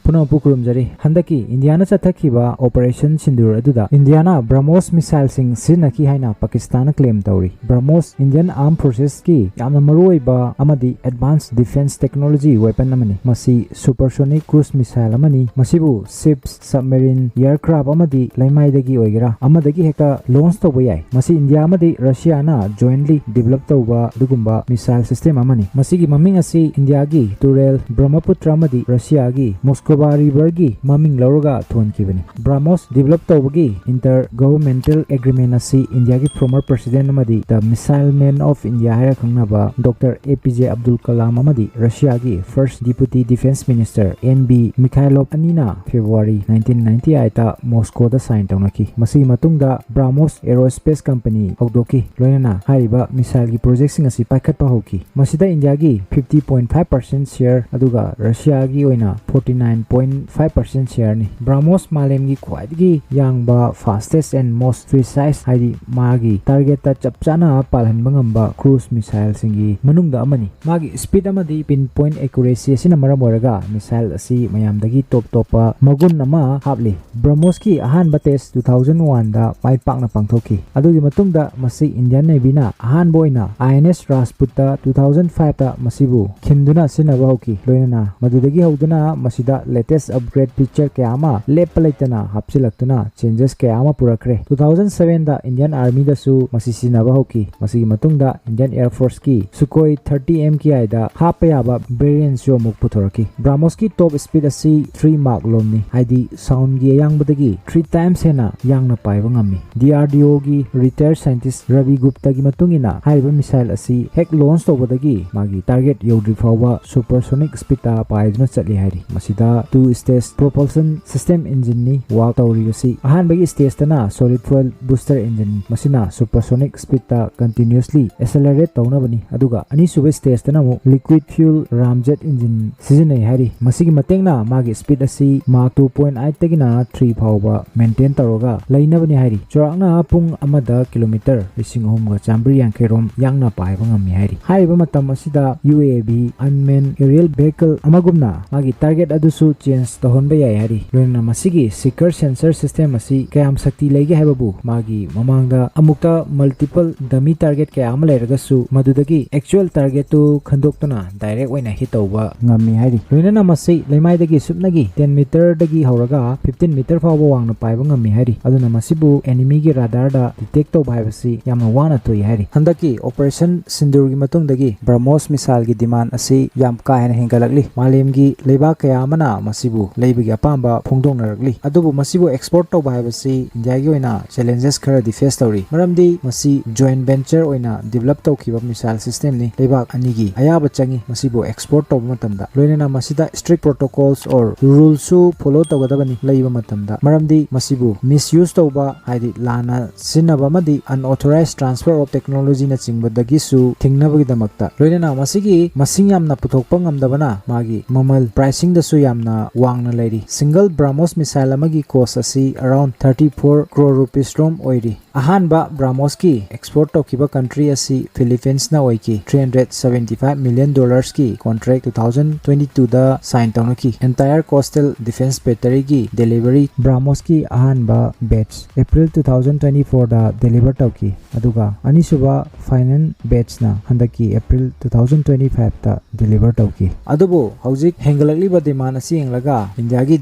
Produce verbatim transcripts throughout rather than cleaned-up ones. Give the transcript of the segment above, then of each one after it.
ꯄꯨꯝꯅꯃꯛꯄꯨ ꯈꯨꯔꯨꯝꯖꯔꯤ꯫ ꯍꯟꯗꯛꯀꯤ ꯏꯟꯗꯤꯌꯥꯅ ꯆꯠꯊꯈꯤꯕ ꯑꯣꯄꯔꯦꯁꯟ ꯁꯤꯟꯗꯨꯔ ꯑꯗꯨꯗ ꯏꯟꯗꯤꯌꯥꯅ ꯕ꯭ꯔꯍꯃꯣꯁ ꯃꯤꯁꯥꯏꯜꯁꯤꯡ ꯁꯤꯖꯤꯟꯅꯈꯤ ꯍꯥꯏꯅ ꯄꯥꯀꯤꯁꯇꯥꯟꯅ ꯀ꯭ꯂꯦꯝ ꯇꯧꯔꯤ꯫ ꯕ꯭ꯔꯍꯃꯣꯁ ꯏꯟꯗꯤꯌꯟ ꯑꯥꯔꯝ ꯐꯣꯔꯁꯦꯁꯀꯤ ꯌꯥꯝꯅ ꯃꯔꯨꯑꯣꯏꯕ ꯑꯃꯗꯤ ꯑꯦꯗꯚꯥꯟꯁ ꯗꯤꯐꯦꯟꯁ ꯇꯦꯛꯅꯣꯂꯣꯖꯤ ꯋꯦꯄꯟ ꯑꯃꯅꯤ꯫ ꯃꯁꯤ ꯁꯨꯄꯔꯁꯣꯅꯤꯛ ꯀ꯭ꯔꯨꯖ ꯃꯤꯁꯥꯏꯜ ꯑꯃꯅꯤ꯫ ꯃꯁꯤꯕꯨ ꯁꯤꯞꯁ, ꯁꯕꯃꯦꯔꯤꯟ, ꯑꯦꯌꯔꯀ꯭ꯔꯥꯐ ꯑꯃꯗꯤ ꯂꯩꯃꯥꯏꯗꯒꯤ ꯑꯣꯏꯒꯦꯔꯥ ꯑꯃꯗꯒꯤ ꯍꯦꯛꯇ ꯂꯣꯟꯆ ꯇꯧꯕ ꯌꯥꯏ꯫ ꯃꯁꯤ ꯏꯟꯗꯤꯌꯥ ꯑꯃꯗꯤ ꯔꯁꯤꯌꯥꯅ ꯖꯣꯏꯟꯠꯂꯤ ꯗꯤꯕꯦꯂꯞ ꯇꯧꯕ ꯑꯗꯨꯒꯨꯝꯕ ꯃꯤꯁꯥꯏꯜ ꯁꯤꯁꯇꯦꯝ ꯑꯃꯅꯤ꯫ ꯃꯁꯤꯒꯤ ꯃꯃꯤꯡ ꯑꯁꯤ ꯏꯟꯗꯤꯌꯥꯒꯤ ꯇꯨꯔꯦꯜ ꯕ꯭ꯔꯍꯃꯄꯨꯇ꯭ꯔ ꯑꯃꯗꯤ ꯔꯁꯤꯌꯥꯒꯤ ꯃꯣꯁꯀꯣꯚꯥ ꯔꯤꯚꯔꯒꯤ ꯃꯃꯤꯡ ꯂꯧꯔꯒ ꯊꯣꯟꯈꯤꯕꯅꯤ꯫ ꯕ꯭ꯔꯍꯃꯣꯁ ꯗꯤꯕꯦꯂꯞ ꯇꯧꯕꯒꯤ ꯏꯟꯇꯔ ꯒꯚꯔꯟꯃꯦꯟꯇꯦꯜ ꯑꯦꯒ꯭ꯔꯤꯃꯦꯟ ꯑꯁꯤ ꯏꯟꯗꯤꯌꯥꯒꯤ ꯐꯣꯔꯃꯔ ꯄ꯭ꯔꯁꯤꯗꯦꯟꯠ ꯑꯃꯗꯤ the missile man of India ꯍꯥꯏꯔ ꯈꯪꯅꯕ doctor A P J Abdul Kalam ꯑꯃꯗꯤ ꯔꯁꯤꯌꯥꯒꯤ first deputy defence minister N B Mikhailov ꯑꯅꯤꯅ ꯐꯦꯕ꯭ꯔꯨꯋꯥꯔꯤ ꯅꯥꯏꯟꯇꯤꯟ ꯅꯥꯏꯟꯇꯤ ꯑꯩꯠꯇ ꯃꯣꯁꯀꯣꯗ ꯁꯥꯏꯟ ꯇꯧꯅꯈꯤ꯫ ꯃꯁꯤꯒꯤ ꯃꯇꯨꯡꯗ ꯕ꯭ꯔꯍꯃꯣꯁ ꯑꯦꯔꯣꯁ꯭ꯄꯦꯁ ꯀꯝꯄꯅꯤ ꯍꯧꯗꯣꯛꯈꯤ, ꯂꯣꯏꯅꯅ ꯍꯥꯏꯔꯤꯕ ꯃꯤꯁꯥꯏꯜꯒꯤ ꯄ꯭ꯔꯣꯖꯦꯛꯁꯤꯡ ꯑꯁꯤ ꯄꯥꯏꯈꯠꯄ ꯍꯧꯈꯤ꯫ ꯃꯁꯤꯗ ꯏꯟꯗꯤꯌꯥꯒꯤ fifty point five percent share, ꯑꯗꯨꯒ ꯔꯁꯤꯌꯥꯒꯤ ꯑꯣꯏꯅ forty nine point five percent ꯁꯤꯌꯔꯅꯤ꯫ ꯕ꯭ꯔꯍꯃꯣꯁ ꯃꯥꯂꯦꯝꯒꯤ ꯈ꯭ꯋꯥꯏꯗꯒꯤ ꯌꯥꯡꯕ, ꯐꯥꯁꯇꯦꯁ ꯑꯦꯟ ꯃꯣꯁ ꯄ꯭ꯔꯤꯁꯥꯏꯁ, ꯍꯥꯏꯗꯤ ꯃꯥꯒꯤ ꯇꯥꯔꯒꯦꯠꯇ ꯆꯞ ꯆꯥꯅ ꯄꯥꯜꯍꯟꯕ ꯉꯝꯕ ꯀ꯭ꯔꯨꯖ ꯃꯤꯁꯥꯏꯜꯁꯤꯡꯒꯤ ꯃꯅꯨꯡꯗ ꯑꯃꯅꯤ꯫ ꯃꯥꯒꯤ ꯁ꯭ꯄꯤꯗ ꯑꯃꯗꯤ ꯄꯤꯟ ꯄꯣꯏꯟꯠ ꯑꯦꯀꯨꯔꯦꯁꯤ ꯑꯁꯤꯅ ꯃꯔꯝ ꯑꯣꯏꯔꯒ ꯃꯤꯁꯥꯏꯜ ꯑꯁꯤ ꯃꯌꯥꯝꯗꯒꯤ ꯇꯣꯞ ꯇꯣꯞꯄ ꯃꯒꯨꯟ ꯑꯃ ꯍꯥꯞꯂꯤ꯫ ꯕ꯭ꯔꯍꯃꯣꯁꯀꯤ ꯑꯍꯥꯟꯕ ꯇꯦꯁ ꯇꯨ ꯊꯥꯎꯖꯟ ꯋꯥꯟꯗ ꯃꯥꯏ ꯄꯥꯛꯅ ꯄꯥꯡꯊꯣꯛꯈꯤ꯫ ꯑꯗꯨꯒꯤ ꯃꯇꯨꯡꯗ ꯃꯁꯤ ꯏꯟꯗꯤꯌꯟ ꯅꯦꯚꯤꯅ ꯑꯍꯥꯟꯕ ꯑꯣꯏꯅ ꯑꯥꯏ ꯑꯦꯟ ꯑꯦꯁ ꯔꯥꯖꯄꯨꯠꯇ ꯇꯨ ꯊꯥꯎꯖꯟ ꯐꯥꯏꯚꯇ ꯃꯁꯤꯕꯨ ꯈꯤꯟꯗꯨꯅ ꯁꯤꯖꯤꯟꯅꯕ ꯍꯧꯈꯤ꯫ ꯂꯣꯏꯅꯅ ꯃꯗꯨꯗꯒꯤ ꯍꯧꯗꯨꯅ ꯃꯁꯤꯗ ꯂꯦꯇꯦꯁ ꯑꯞꯒ꯭ꯔꯦꯗ ꯐꯤꯆꯔ ꯀꯌꯥ ꯑꯃ ꯂꯦꯞꯄ ꯂꯩꯇꯅ ꯍꯥꯞꯆꯤꯜꯂꯛꯇꯨꯅ ꯆꯦꯟꯖꯦꯁ ꯀꯌꯥ ꯑꯃ ꯄꯨꯔꯛꯈ꯭ꯔꯦ꯫ ꯇꯨ ꯊꯥꯎꯖꯟ ꯁꯚꯦꯟꯗ ꯏꯟꯗꯤꯌꯟ ꯑꯥꯔꯃꯤꯗꯁꯨ ꯃꯁꯤ ꯁꯤꯖꯤꯟꯅꯕ ꯍꯧꯈꯤ꯫ ꯃꯁꯤꯒꯤ ꯃꯇꯨꯡꯗ ꯏꯟꯗꯤꯌꯟ ꯑꯦꯌꯔ ꯐꯣꯔꯁꯀꯤ ꯁꯨꯀꯣꯏ ꯊꯥꯔꯇꯤ ꯑꯦꯝ ꯀꯦ ꯑꯥꯏꯗ ꯍꯥꯞꯄ ꯌꯥꯕ ꯚꯦꯔꯤꯌꯦꯟꯠꯁꯨ ꯑꯃꯨꯛ ꯄꯨꯊꯣꯔꯛꯈꯤ꯫ ꯕ꯭ꯔꯍꯃꯣꯁꯀꯤ ꯇꯣꯞ ꯁ꯭ꯄꯤꯗ ꯑꯁꯤ ꯊ꯭ꯔꯤ ꯃꯥꯛ ꯂꯣꯝꯅꯤ, ꯍꯥꯏꯗꯤ ꯁꯥꯎꯟꯒꯤ ꯑꯌꯥꯡꯕꯗꯒꯤ ꯊ꯭ꯔꯤ ꯇꯥꯏꯝꯁ ꯍꯦꯟꯅ ꯌꯥꯡꯅ ꯄꯥꯏꯕ ꯉꯝꯃꯤ꯫ ꯗꯤ ꯑꯥꯔ ꯗꯤ ꯑꯣꯒꯤ ꯔꯤꯇꯥꯌꯔ ꯁꯥꯏꯟꯇꯤꯁ ꯔꯕꯤ ꯒꯨꯞꯇꯒꯤ ꯃꯇꯨꯡ ꯏꯟꯅ, ꯍꯥꯏꯔꯤꯕ ꯃꯤꯁꯥꯏꯜ ꯑꯁꯤ ꯍꯦꯛ ꯂꯣꯟꯆ ꯇꯧꯕꯗꯒꯤ ꯃꯥꯒꯤ ꯇꯥꯔꯒꯦꯠ ꯌꯧꯗ꯭ꯔꯤ ꯐꯥꯎꯕ ꯁꯨꯄꯔꯁꯣꯅꯤꯛ ꯁ꯭ꯄꯤꯗꯇ ꯄꯥꯏꯗꯨꯅ ꯆꯠꯂꯤ ꯍꯥꯏꯔꯤ꯫ ꯃꯁꯤꯗ ꯇꯨ ꯁ꯭ꯇꯦꯖ ꯄ꯭ꯔꯣꯄꯜꯁꯟ ꯁꯤꯁꯇꯦꯝ ꯏꯟꯖꯤꯟꯅꯤ ꯋꯥꯔꯛ ꯇꯧꯔꯤꯕꯁꯤ꯫ ꯑꯍꯥꯟꯕꯒꯤ ꯁ꯭ꯇꯦꯖꯇꯅ ꯁꯣꯂꯤꯗ ꯐ꯭ꯌꯨꯑꯦꯜ ꯕꯨꯁꯇꯔ ꯏꯟꯖꯤꯟ, ꯃꯁꯤꯅ ꯁꯨꯄꯔꯁꯣꯅꯤꯛ ꯁ꯭ꯄꯤꯗꯇ ꯀꯟꯇꯤꯅ꯭ꯌꯨꯁꯂꯤ ꯑꯦꯁꯦꯂꯔꯦꯠ ꯇꯧꯅꯕꯅꯤ, ꯑꯗꯨꯒ ꯑꯅꯤꯁꯨꯕ ꯁ꯭ꯇꯦꯖꯇꯅ ꯑꯃꯨꯛ ꯂꯤꯀ꯭ꯋꯤꯗ ꯐ꯭ꯌꯨꯑꯦꯜ ꯔꯥꯝꯖꯦꯠ ꯏꯟꯖꯤꯟ ꯁꯤꯖꯤꯟꯅꯩ ꯍꯥꯏꯔꯤ꯫ ꯃꯁꯤꯒꯤ ꯃꯇꯦꯡꯅ ꯃꯥꯒꯤ ꯁ꯭ꯄꯤꯗ ꯑꯁꯤ ꯃꯥꯛ ꯇꯨ ꯄꯣꯏꯟꯠ ꯑꯩꯠꯇꯒꯤꯅ ꯊ꯭ꯔꯤ ꯐꯥꯎꯕ ꯃꯦꯟꯇꯦꯟ ꯇꯧꯔꯒ ꯂꯩꯅꯕꯅꯤ ꯍꯥꯏꯔꯤ꯫ ꯆꯥꯎꯔꯥꯛꯅ ꯄꯨꯡ ꯑꯃꯗ ꯀꯤꯂꯣꯃꯤꯇꯔ ꯂꯤꯁꯤꯡ ꯑꯍꯨꯝꯒ ꯆꯥꯝꯃꯔꯤ ꯌꯥꯡꯈꯩ ꯔꯣꯝ ꯌꯥꯡꯅ ꯄꯥꯏꯕ ꯉꯝꯃꯤ ꯍꯥꯏꯔꯤ꯫ ꯍꯥꯏꯔꯤꯕ ꯃꯇꯝ ꯑꯁꯤꯗ U A V, ꯑꯟꯃꯦꯟ Ariel vehicle ꯑꯃꯒꯨꯝꯅ ꯃꯥꯒꯤ ꯇꯥꯔꯒꯦꯠ ꯑꯗꯨꯁꯨ ꯆꯦꯟꯖ ꯇꯧꯍꯟꯕ ꯌꯥꯏ ꯍꯥꯏꯔꯤ꯫ ꯂꯣꯏꯅꯅ ꯃꯁꯤꯒꯤ ꯁꯤꯀꯔ ꯁꯦꯟꯁꯔ ꯁꯤꯁꯇꯦꯝ ꯑꯁꯤ ꯀꯌꯥꯝ ꯁꯛꯇꯤ ꯂꯩꯒꯦ ꯍꯥꯏꯕꯕꯨ ꯃꯥꯒꯤ ꯃꯃꯥꯡꯗ ꯑꯃꯨꯛꯇ ꯃꯜꯇꯤꯄꯜ ꯗꯃꯤ ꯇꯥꯔꯒꯦꯠ ꯀꯌꯥ ꯑꯃ ꯂꯩꯔꯒꯁꯨ ꯃꯗꯨꯗꯒꯤ ꯑꯦꯛꯆꯨꯋꯦꯜ ꯇꯥꯔꯒꯦꯠꯇꯨ ꯈꯟꯗꯣꯛꯇꯨꯅ ꯗꯥꯏꯔꯦꯛ ꯑꯣꯏꯅ ꯍꯤꯠ ꯇꯧꯕ ꯉꯝꯃꯤ ꯍꯥꯏꯔꯤ꯫ ꯂꯣꯏꯅꯅ ꯃꯁꯤ ꯂꯩꯃꯥꯏꯗꯒꯤ ꯁꯨꯞꯅꯒꯤ ꯇꯦꯟ ꯃꯤꯇꯔꯗꯒꯤ ꯍꯧꯔꯒ ꯐꯤꯐꯇꯤꯟ ꯃꯤꯇꯔ ꯐꯥꯎꯕ ꯋꯥꯡꯅ ꯄꯥꯏꯕ ꯉꯝꯃꯤ ꯍꯥꯏꯔꯤ꯫ ꯑꯗꯨꯅ ꯃꯁꯤꯕꯨ ꯑꯦꯅꯤꯃꯤꯒꯤ ꯔꯥꯗꯥꯔꯗ ꯗꯤꯇꯦꯛ ꯇꯧꯕ ꯍꯥꯏꯕꯁꯤ ꯌꯥꯝꯅ ꯋꯥꯅ ꯊꯣꯛꯏ ꯍꯥꯏꯔꯤ꯫ ꯍꯟꯗꯛꯀꯤ ꯑꯣꯄꯔꯦꯁꯟ ꯁꯤꯟꯗꯨꯔꯒꯤ ꯃꯇꯨꯡꯗꯒꯤ ꯕ꯭ꯔꯍꯃꯣꯁ ꯃꯤꯁꯥꯏꯜꯒꯤ ꯗꯤꯃꯥꯟ ꯑꯁꯤ ꯌꯥꯝ ꯀꯥ ꯍꯦꯟꯅ ꯍꯦꯟꯒꯠꯂꯛꯂꯤ꯫ ꯃꯥꯂꯦꯝꯒꯤ ꯂꯩꯕꯥꯛ ꯀꯌꯥ ꯑꯃꯅ ꯃꯁꯤꯕꯨ ꯂꯩꯕꯒꯤ ꯑꯄꯥꯝꯕ ꯐꯣꯡꯗꯣꯛꯅꯔꯛꯂꯤ꯫ ꯑꯗꯨꯕꯨ ꯃꯁꯤꯕꯨ ꯑꯦꯛꯁꯄꯣꯔꯠ ꯇꯧꯕ ꯍꯥꯏꯕꯁꯤ ꯏꯟꯗꯤꯌꯥꯒꯤ ꯑꯣꯏꯅ ꯆꯦꯂꯦꯟꯖꯦꯁ ꯈꯔꯗꯤ ꯐꯦꯁ ꯇꯧꯔꯤ꯫ ꯃꯔꯝꯗꯤ ꯃꯁꯤ ꯖꯣꯏꯟ ꯚꯦꯟꯆꯔ ꯑꯣꯏꯅ ꯗꯤꯕꯂꯞ ꯇꯧꯈꯤꯕ ꯃꯤꯁꯥꯏꯜ ꯁꯤꯁꯇꯦꯝꯅꯤ꯫ ꯂꯩꯕꯥꯛ ꯑꯅꯤꯒꯤ ꯑꯌꯥꯕ ꯆꯪꯏ ꯃꯁꯤꯕꯨ ꯑꯦꯛꯁꯄꯣꯔꯠ ꯇꯧꯕ ꯃꯇꯝꯗ꯫ ꯂꯣꯏꯅꯅ ꯃꯁꯤꯗ ꯁ꯭ꯇ꯭ꯔꯤꯛ ꯄ꯭ꯔꯣꯇꯣꯀꯣꯜꯁ ꯑꯣꯔ ꯔꯨꯜꯁꯨ ꯐꯣꯂꯣ ꯇꯧꯒꯗꯕꯅꯤ ꯂꯩꯕ ꯃꯇꯝꯗ꯫ ꯃꯔꯝꯗꯤ ꯃꯁꯤꯕꯨ ꯃꯤꯁꯌꯨꯁ ꯇꯧꯕ, ꯍꯥꯏꯗꯤ ꯂꯥꯟꯅ ꯁꯤꯖꯤꯟꯅꯕ ꯑꯃꯗꯤ unauthorized transfer of technology ꯅꯆꯤꯡꯕꯗꯒꯤꯁꯨ ꯊꯤꯡꯅꯕꯒꯤꯗꯃꯛꯇ꯫ ꯂꯣꯏꯅꯅ ꯃꯁꯤꯒꯤ ꯃꯁꯤꯡ ꯌꯥꯝꯅ ꯄꯨꯊꯣꯛꯄ ꯉꯝꯗꯕꯅ ꯃꯥꯒꯤ ꯃꯃꯜ, ꯄ꯭ꯔꯥꯏꯁꯤꯡꯗꯁꯨ ꯌꯥꯝꯅ ꯋꯥꯡꯅ ꯂꯩꯔꯤ꯫ ꯁꯤꯡꯒꯜ ꯕ꯭ꯔꯥꯃꯣꯁ ꯃꯤꯁꯥꯏꯜ ꯑꯃꯒꯤ ꯀꯣꯁ ꯑꯁꯤ around thirty four crore rupees ꯔꯣꯝ ꯑꯣꯏꯔꯤ꯫ ꯑꯍꯥꯟꯕ ꯕ꯭ꯔꯥꯃꯣꯁꯀꯤ ꯑꯦꯛꯁꯄꯣꯔꯠ ꯇꯧꯈꯤꯕ ꯀꯟꯇ꯭ꯔꯤ ꯑꯁꯤ ꯐꯤꯂꯤꯄꯤꯟꯁꯅ ꯑꯣꯏꯈꯤ꯫ Three hundred seventy five million dollars ꯀꯤ contract two thousand twenty two ꯗ ꯁꯥꯏꯟ ꯇꯧꯅꯈꯤ꯫ Entire coastal defense battery ꯒꯤ ꯗꯦꯂꯤꯚꯔꯤ ꯕ꯭ꯔꯥꯃꯣꯁꯀꯤ ꯑꯍꯥꯟꯕ batch April two thousand twenty four ꯗ ꯗꯦꯂꯤꯚꯔ ꯇꯧꯈꯤ, ꯑꯗꯨꯒ ꯑꯅꯤꯁꯨꯕ ꯐꯥꯏꯅꯦꯜ ꯕꯦꯠꯆꯅ ꯍꯟꯗꯛꯀꯤ April two thousand twenty five ꯇ ꯗꯦꯂꯤꯚꯔ ꯇꯧꯈꯤ꯫ ꯑꯗꯨꯕꯨ ꯍꯧꯖꯤꯛ ꯍꯦꯟꯒꯠꯂꯛꯂꯤꯕ ꯗꯤꯃꯥꯟ ꯑꯁꯤ ꯌꯦꯡꯂꯒ ꯏꯟꯗꯤꯌꯥꯒꯤ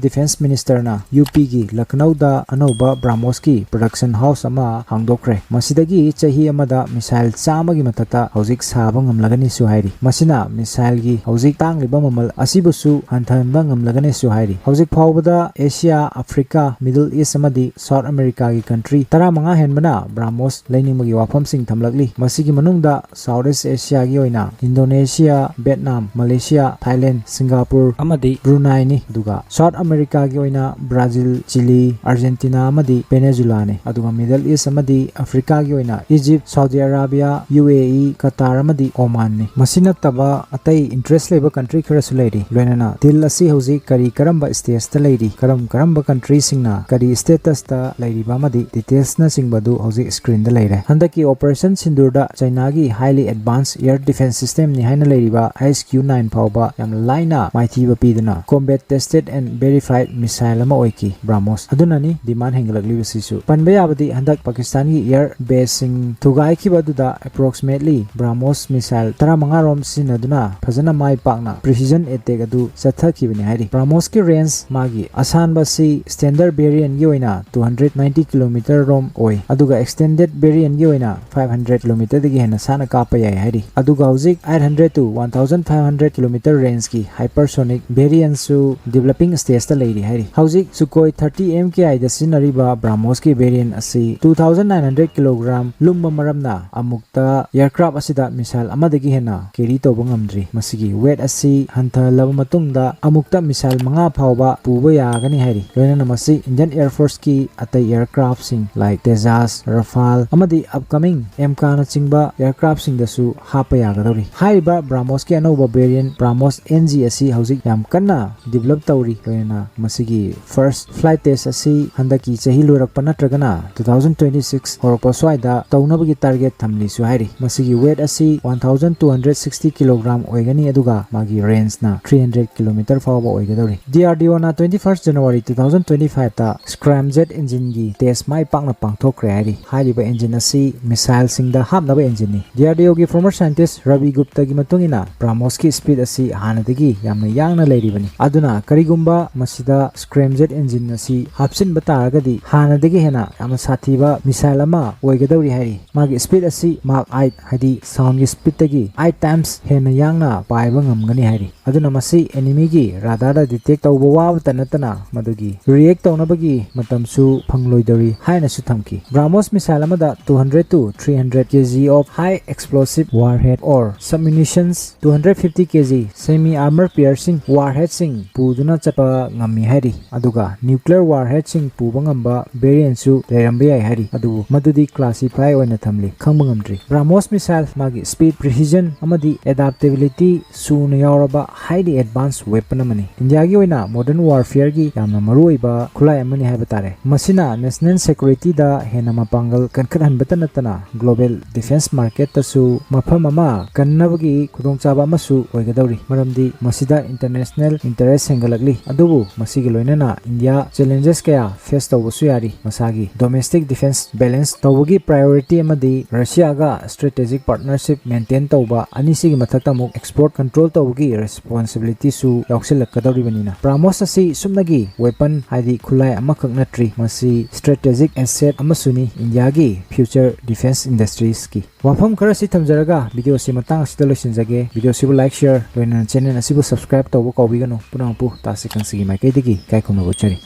ꯗꯤꯐꯦꯟꯁ ꯃꯤꯅꯤꯁꯇꯔꯅ ꯌꯨ ꯄꯤꯒꯤ ꯂꯈꯅꯧꯗ ꯑꯅꯧꯕ ꯕ꯭ꯔꯥꯃꯣꯁꯀꯤ ꯄ꯭ꯔꯗꯛꯁꯟ ꯍꯥꯎꯁ ꯑꯃ ꯍꯥꯡꯗꯣꯛꯈ꯭ꯔꯦ꯫ ꯃꯁꯤꯗꯒꯤ ꯆꯍꯤ ꯑꯃꯗ ꯃꯤꯁꯥꯏꯜ ꯆꯥꯝꯃꯒꯤ ꯃꯊꯛꯇ ꯍꯧꯖꯤꯛ ꯁꯥꯕ ꯉꯝꯂꯒꯅꯤꯁꯨ ꯍꯥꯏꯔꯤ꯫ ꯃꯁꯤꯅ ꯃꯤꯁꯥꯏꯜꯒꯤ ꯍꯧꯖꯤꯛ ꯇꯥꯡꯂꯤꯕ ꯃꯃꯜ ꯑꯁꯤꯕꯨꯁꯨ ꯍꯟꯊꯍꯟꯕ ꯉꯝꯂꯒꯅꯤꯁꯨ ꯍꯥꯏꯔꯤ꯫ ꯍꯧꯖꯤꯛ ꯐꯥꯎꯕꯗ ꯑꯦꯁꯤꯌꯥ, ꯑꯐ꯭ꯔꯤꯀꯥ, ꯃꯤꯗꯜ ꯏꯁ ꯑꯃꯗꯤ ꯁꯥꯎꯠ ꯑꯃꯦꯔꯤꯀꯥꯒꯤ ꯀꯟꯇ꯭ꯔꯤ ꯇꯔꯥꯃꯉꯥ ꯍꯦꯟꯕꯅ ꯕ꯭ꯔꯥꯃꯣꯁ ꯂꯩꯅꯤꯡꯕꯒꯤ ꯋꯥꯐꯝꯁꯤꯡ ꯊꯝꯂꯛꯂꯤ꯫ ꯃꯁꯤꯒꯤ ꯃꯅꯨꯡꯗ ꯁꯥꯎꯠ ꯏꯁ ꯑꯦꯁꯤꯌꯥꯒꯤ ꯑꯣꯏꯅ Indonesia, Vietnam, Malaysia, Thailand, Singapore ꯑꯃꯗꯤ ꯕ꯭ꯔꯨꯅꯥꯏꯅꯤ꯫ ꯑꯗꯨꯒ ꯁꯥꯎꯠ ꯑꯃꯦꯔꯤꯀꯥꯒꯤ ꯑꯣꯏꯅ ꯕ꯭ꯔꯥꯖꯤꯜ, ꯆꯤꯂꯤ, ꯑꯥꯔꯖꯦꯟꯇꯤꯅꯥ ꯑꯃꯗꯤ ꯚꯦꯅꯦꯖꯨꯂꯥꯅꯤ꯫ ꯑꯗꯨꯒ ꯃꯤꯗꯜ ꯏꯁ ꯑꯃꯗꯤ ꯑꯐ꯭ꯔꯤꯀꯥꯒꯤ ꯑꯣꯏꯅ ꯏꯖꯤꯞ, ꯁꯥꯎꯗꯤ ꯑꯔꯥꯕꯤꯌꯥ, ꯌꯨ ꯑꯦ ꯏ, ꯀꯇꯥꯔ ꯑꯃꯗꯤ ꯑꯣꯃꯥꯟꯅꯤ꯫ ꯃꯁꯤ ꯅꯠꯇꯕ ꯑꯇꯩ ꯏꯟꯇꯔꯦꯁ ꯂꯩꯕ ꯀꯟꯇ꯭ꯔꯤ ꯈꯔꯁꯨ ꯂꯩꯔꯤ꯫ ꯂꯣꯏꯅꯅ ꯗꯤꯜ ꯑꯁꯤ ꯍꯧꯖꯤꯛ ꯀꯔꯤ ꯀꯔꯝꯕ ꯁ꯭ꯇꯦꯖꯇ ꯂꯩꯔꯤ, ꯀꯔꯝ ꯀꯔꯝꯕ ꯀꯟꯇ꯭ꯔꯤꯁꯤꯡꯅ ꯀꯔꯤ ꯁ꯭ꯇꯦꯇꯁꯇ ꯂꯩꯔꯤꯕ ꯑꯃꯗꯤ ꯗꯤꯇꯦꯜꯁꯅꯆꯤꯡꯕꯗꯨ ꯍꯧꯖꯤꯛ ꯁ꯭ꯀ꯭ꯔꯤꯟꯗ ꯂꯩꯔꯦ꯫ ꯍꯟꯗꯛꯀꯤ ꯑꯣꯄꯔꯦꯁꯟ ꯁꯤꯟꯗꯨꯔꯗ ꯆꯩꯅꯥꯒꯤ highly advanced air defense systemꯅꯤ ꯍꯥꯏꯅ ꯂꯩꯔꯤꯕ ꯑꯩꯆ ꯀ꯭ꯌꯨ ꯅꯥꯏꯟ ꯐꯥꯎꯕ ꯌꯥꯝꯅ ꯂꯥꯏꯅ ꯃꯥꯏꯊꯤꯕ ꯄꯤꯗꯨꯅ combat tested and verified missile ꯑꯃ ꯑꯣꯏꯈꯤ ꯕ꯭ꯔꯥꯃꯣꯁ꯫ ꯑꯗꯨꯅꯅꯤ ꯗꯤꯃꯥꯟ ꯍꯦꯟꯒꯠꯂꯛꯂꯤꯕꯁꯤꯁꯨ꯫ ꯄꯟꯕ ꯌꯥꯕꯗꯤ ꯍꯟꯗꯛ ꯄꯥꯀꯤꯁꯇꯥꯟꯒꯤ air baseꯁꯤꯡ ꯊꯨꯒꯥꯏꯈꯤꯕ ꯑꯗꯨꯗ approximately ꯕ꯭ꯔꯥꯃꯣꯁ missile ꯇꯔꯥꯃꯉꯥ ꯔꯣꯝ ꯁꯤꯖꯤꯟꯅꯗꯨꯅ ꯐꯖꯅ ꯃꯥꯏ ꯄꯥꯛꯅ precision attack ꯑꯗꯨ ꯆꯠꯊꯈꯤꯕꯅꯤ ꯍꯥꯏꯔꯤ꯫ ꯕ꯭ꯔꯥꯃꯣꯁꯀꯤ range ꯃꯥꯒꯤ ꯑꯁꯥꯟꯕ ꯑꯁꯤ standard variantꯀꯤ ꯑꯣꯏꯅ two hundred ninety kilometer ꯔꯣꯝ ꯑꯣꯏ, ꯑꯗꯨꯒ extended variantꯀꯤ ꯑꯣꯏꯅ five hundred kilometerꯗꯒꯤ ꯍꯦꯟꯅ ꯁꯥꯡꯅ ꯀꯥꯞꯄ ꯌꯥꯏ ꯍꯥꯏꯔꯤ꯫ ꯑꯗꯨꯒ ꯍꯧꯖꯤꯛ eight hundred to one thousand five hundred kilometer rangeꯀꯤ hypersonic variantꯁꯨ developing stageꯇ ꯂꯩꯔꯤ ꯍꯥꯏꯔꯤ꯫ ꯍꯧꯖꯤꯛ Sukhoi thirty M K Iꯗ ꯁꯤꯖꯤꯟꯅꯔꯤꯕ ꯕ꯭ꯔꯥꯃꯣꯁꯀꯤ variant ꯑꯁꯤ two thousand nine hundred kilogram ꯂꯨꯝꯕ ꯃꯔꯝꯅ ꯑꯃꯨꯛꯇ aircraft ꯑꯁꯤꯗ missile ꯑꯃꯗꯒꯤ ꯍꯦꯟꯅ carry ꯇꯧꯕ ꯉꯝꯗ꯭ꯔꯤ꯫ ꯃꯁꯤꯒꯤ weight ꯑꯁꯤ ꯍꯟꯊꯍꯜꯂꯕ ꯃꯇꯨꯡꯗ ꯑꯃꯨꯛꯇ missile ꯃꯉꯥ ꯐꯥꯎꯕ ꯄꯨꯕ ꯌꯥꯒꯅꯤ ꯍꯥꯏꯔꯤ꯫ ꯂꯣꯏꯅꯅ ꯃꯁꯤ Indian Air Forceꯀꯤ ꯑꯇꯩ aircraftꯁꯤꯡ like Tejas, Rafale ꯑꯃꯗꯤ upcoming MCAꯅꯆꯤꯡꯕ aircraftꯁꯤꯡꯗꯁꯨ ꯍꯥꯞꯄ ꯌꯥꯒꯗꯧꯔꯤ꯫ ꯍꯥꯏꯔꯤꯕ ꯕ꯭ꯔꯥꯃꯣꯁꯀꯤ ꯑꯅꯧꯕ variant ꯕ꯭ꯔꯥꯃꯣꯁ N G ꯑꯁꯤ ꯍꯧꯖꯤꯛ ꯌꯥꯝ ꯀꯟꯅ develop ꯇꯧꯔꯤ꯫ ꯂꯣꯏꯅꯅ ꯃꯁꯤꯒꯤ first flight test ꯑꯁꯤ ꯍꯟꯗꯛꯀꯤ ꯆꯍꯤ ꯂꯣꯏꯔꯛꯄ ꯅꯠꯇ꯭ꯔꯒꯅ two thousand twenty six ꯍꯧꯔꯛꯄ ꯁ꯭ꯋꯥꯏꯗ ꯇꯧꯅꯕꯒꯤ target ꯊꯝꯂꯤꯁꯨ ꯍꯥꯏꯔꯤ꯫ ꯃꯁꯤꯒꯤ weight ꯑꯁꯤ one thousand two hundred sixty kilogram ꯑꯣꯏꯒꯅꯤ, ꯑꯗꯨꯒ ꯃꯥꯒꯤ rangeꯅ three hundred kilometer ꯐꯥꯎꯕ ꯑꯣꯏꯒꯗꯧꯔꯤ꯫ D R D Oꯅ twenty first January two thousand twenty fiveꯇ Scramjet engineꯒꯤ test ꯃꯥꯏ ꯄꯥꯛꯅ ꯄꯥꯡꯊꯣꯛꯈ꯭ꯔꯦ ꯍꯥꯏꯔꯤ꯫ ꯍꯥꯏꯔꯤꯕ engine ꯑꯁꯤ missileꯁꯤꯡꯗ ꯍꯥꯞꯅꯕ engineꯅꯤ꯫ D R D Oꯒꯤ former scientist Ravi Guptaꯒꯤ ꯃꯇꯨꯡ ꯏꯟꯅ ꯕ꯭ꯔꯥꯃꯣꯁꯀꯤ speed ꯑꯁꯤ ꯍꯥꯟꯅꯗꯒꯤ ꯌꯥꯝꯅ ꯌꯥꯡꯅ ꯂꯩꯔꯤꯕꯅꯤ꯫ ꯑꯗꯨꯅ ꯀꯔꯤꯒꯨꯝꯕ ꯃꯁꯤꯗ Scramjet engine ꯑꯁꯤ ꯍꯥꯞꯆꯤꯟꯕ ꯇꯥꯔꯒꯗꯤ ꯍꯥꯟꯅꯗꯒꯤ ꯍꯦꯟꯅ ꯌꯥꯝꯅ ꯁꯥꯊꯤꯕ missile ꯑꯃ ꯑꯣꯏꯒꯗꯧꯔꯤ ꯍꯥꯏꯔꯤ꯫ ꯃꯥꯒꯤ speed ꯑꯁꯤ Mach eight ꯍꯥꯏꯗꯤ soundꯒꯤ speedꯇꯒꯤ eight times ꯍꯦꯟꯅ ꯌꯥꯡꯅ ꯄꯥꯏꯕ ꯉꯝꯒꯅꯤ ꯍꯥꯏꯔꯤ꯫ ꯑꯗꯨꯅ ꯃꯁꯤ enemyꯒꯤ radarꯗ detect ꯇꯧꯕ ꯋꯥꯕꯇ ꯅꯠꯇꯅ ꯃꯗꯨꯒꯤ react ꯇꯧꯅꯕꯒꯤ ꯃꯇꯝꯁꯨ ꯐꯪꯂꯣꯏꯗꯧꯔꯤ ꯍꯥꯏꯅꯁꯨ ꯊꯝꯈꯤ꯫ ꯕ꯭ꯔꯥꯃꯣꯁ missile ꯑꯃꯗ two hundred to three hundred K G of high explosive warhead or submunitions, two hundred fifty K G semi armor piercing warheadꯁꯤꯡ ꯄꯨꯗꯨꯅ ꯆꯠꯄ ꯉꯝꯃꯤ ꯍꯥꯏꯔꯤ꯫ ꯑꯗꯨꯒ nuclear warheadꯁꯤꯡ ꯄꯨꯕ ꯉꯝꯕ variantꯁꯨ ꯂꯩꯔꯝꯕ ꯌꯥꯏ ꯍꯥꯏꯔꯤ꯫ ꯑꯗꯨꯕꯨ ꯃꯗꯨꯗꯤ classify ꯑꯣꯏꯅ ꯊꯝꯂꯤ, ꯈꯪꯕ ꯉꯝꯗ꯭ꯔꯤ꯫ BrahMos missile ꯃꯥꯒꯤ speed, precision ꯑꯃꯗꯤ adaptability ꯁꯨꯅ ꯌꯥꯎꯔꯕ highly advanced weapon ꯑꯃꯅꯤ꯫ ꯏꯟꯗꯤꯌꯥꯒꯤ ꯑꯣꯏꯅ modern warfareꯒꯤ ꯌꯥꯝꯅ ꯃꯔꯨꯑꯣꯏꯕ ꯈꯨꯠꯂꯥꯏ ꯑꯃꯅꯤ ꯍꯥꯏꯕ ꯇꯥꯔꯦ꯫ ꯃꯁꯤꯅ national securityꯗ ꯍꯦꯟꯅ ꯃꯄꯥꯡꯒꯜ ꯀꯟꯈꯠꯍꯟꯕꯇ ꯅꯠꯇꯅ global defence marketꯇꯁꯨ ꯃꯐꯝ ꯑꯃ ꯀꯟꯅꯕꯒꯤ ꯈꯨꯗꯣꯡꯆꯥꯕ ꯑꯃꯁꯨ ꯑꯣꯏꯒꯗꯧꯔꯤ, ꯃꯔꯝꯗꯤ ꯃꯁꯤꯗ international interest ꯍꯦꯟꯒꯠꯂꯛꯂꯤ꯫ ꯑꯗꯨꯕꯨ ꯃꯁꯤꯒꯤ ꯂꯣꯏꯅꯅ ꯏꯟꯗꯤꯌꯥ challenges ꯀꯌꯥ face ꯇꯧꯕꯁꯨ ꯌꯥꯔꯤ꯫ ꯃꯁꯥꯒꯤ domestic defence balance ꯇꯧꯕꯒꯤ priority ꯑꯃꯗꯤ ꯔꯁꯤꯌꯥꯒ strategic partnership maintain ꯇꯧꯕ, ꯑꯅꯤꯁꯤꯒꯤ ꯃꯊꯛꯇ ꯑꯃꯨꯛ export control ꯇꯧꯕꯒꯤ responsibilityꯁꯨ ꯌꯥꯎꯁꯤꯜꯂꯛꯀꯗꯧꯔꯤꯕꯅꯤꯅ, BrahMos ꯑꯁꯤ ꯁꯨꯞꯅꯒꯤ weapon ꯍꯥꯏꯗꯤ ꯈꯨꯠꯂꯥꯏ ꯑꯃꯈꯛ ꯅꯠꯇ꯭ꯔꯤ, ꯃꯁꯤ strategic asset ꯑꯃꯁꯨꯅꯤ ꯏꯟꯗꯤꯌꯥꯒꯤ future defence industriesꯀꯤ꯫ ꯋꯥꯐꯝ ꯈꯔꯁꯤ ꯊꯝꯖꯔꯒ videoꯁꯤ ꯃꯇꯥꯡ ꯑꯁꯤꯗ ꯂꯣꯏꯁꯤꯟꯖꯒꯦ꯫ Videoꯁꯤꯕꯨ like, share, ꯂꯣꯏꯅꯅ channel ꯑꯁꯤꯕꯨ subscribe ꯇꯧꯕ ꯀꯥꯎꯕꯤꯒꯅꯨ꯫ ꯄꯨꯝꯅꯃꯛꯄꯨ ꯇꯥꯁꯤ ꯈꯪꯁꯤꯒꯤ ꯃꯥꯏꯀꯩꯗꯒꯤ ꯏꯀꯥꯏ ꯈꯨꯝꯅꯕ ꯎꯠꯆꯔꯤ꯫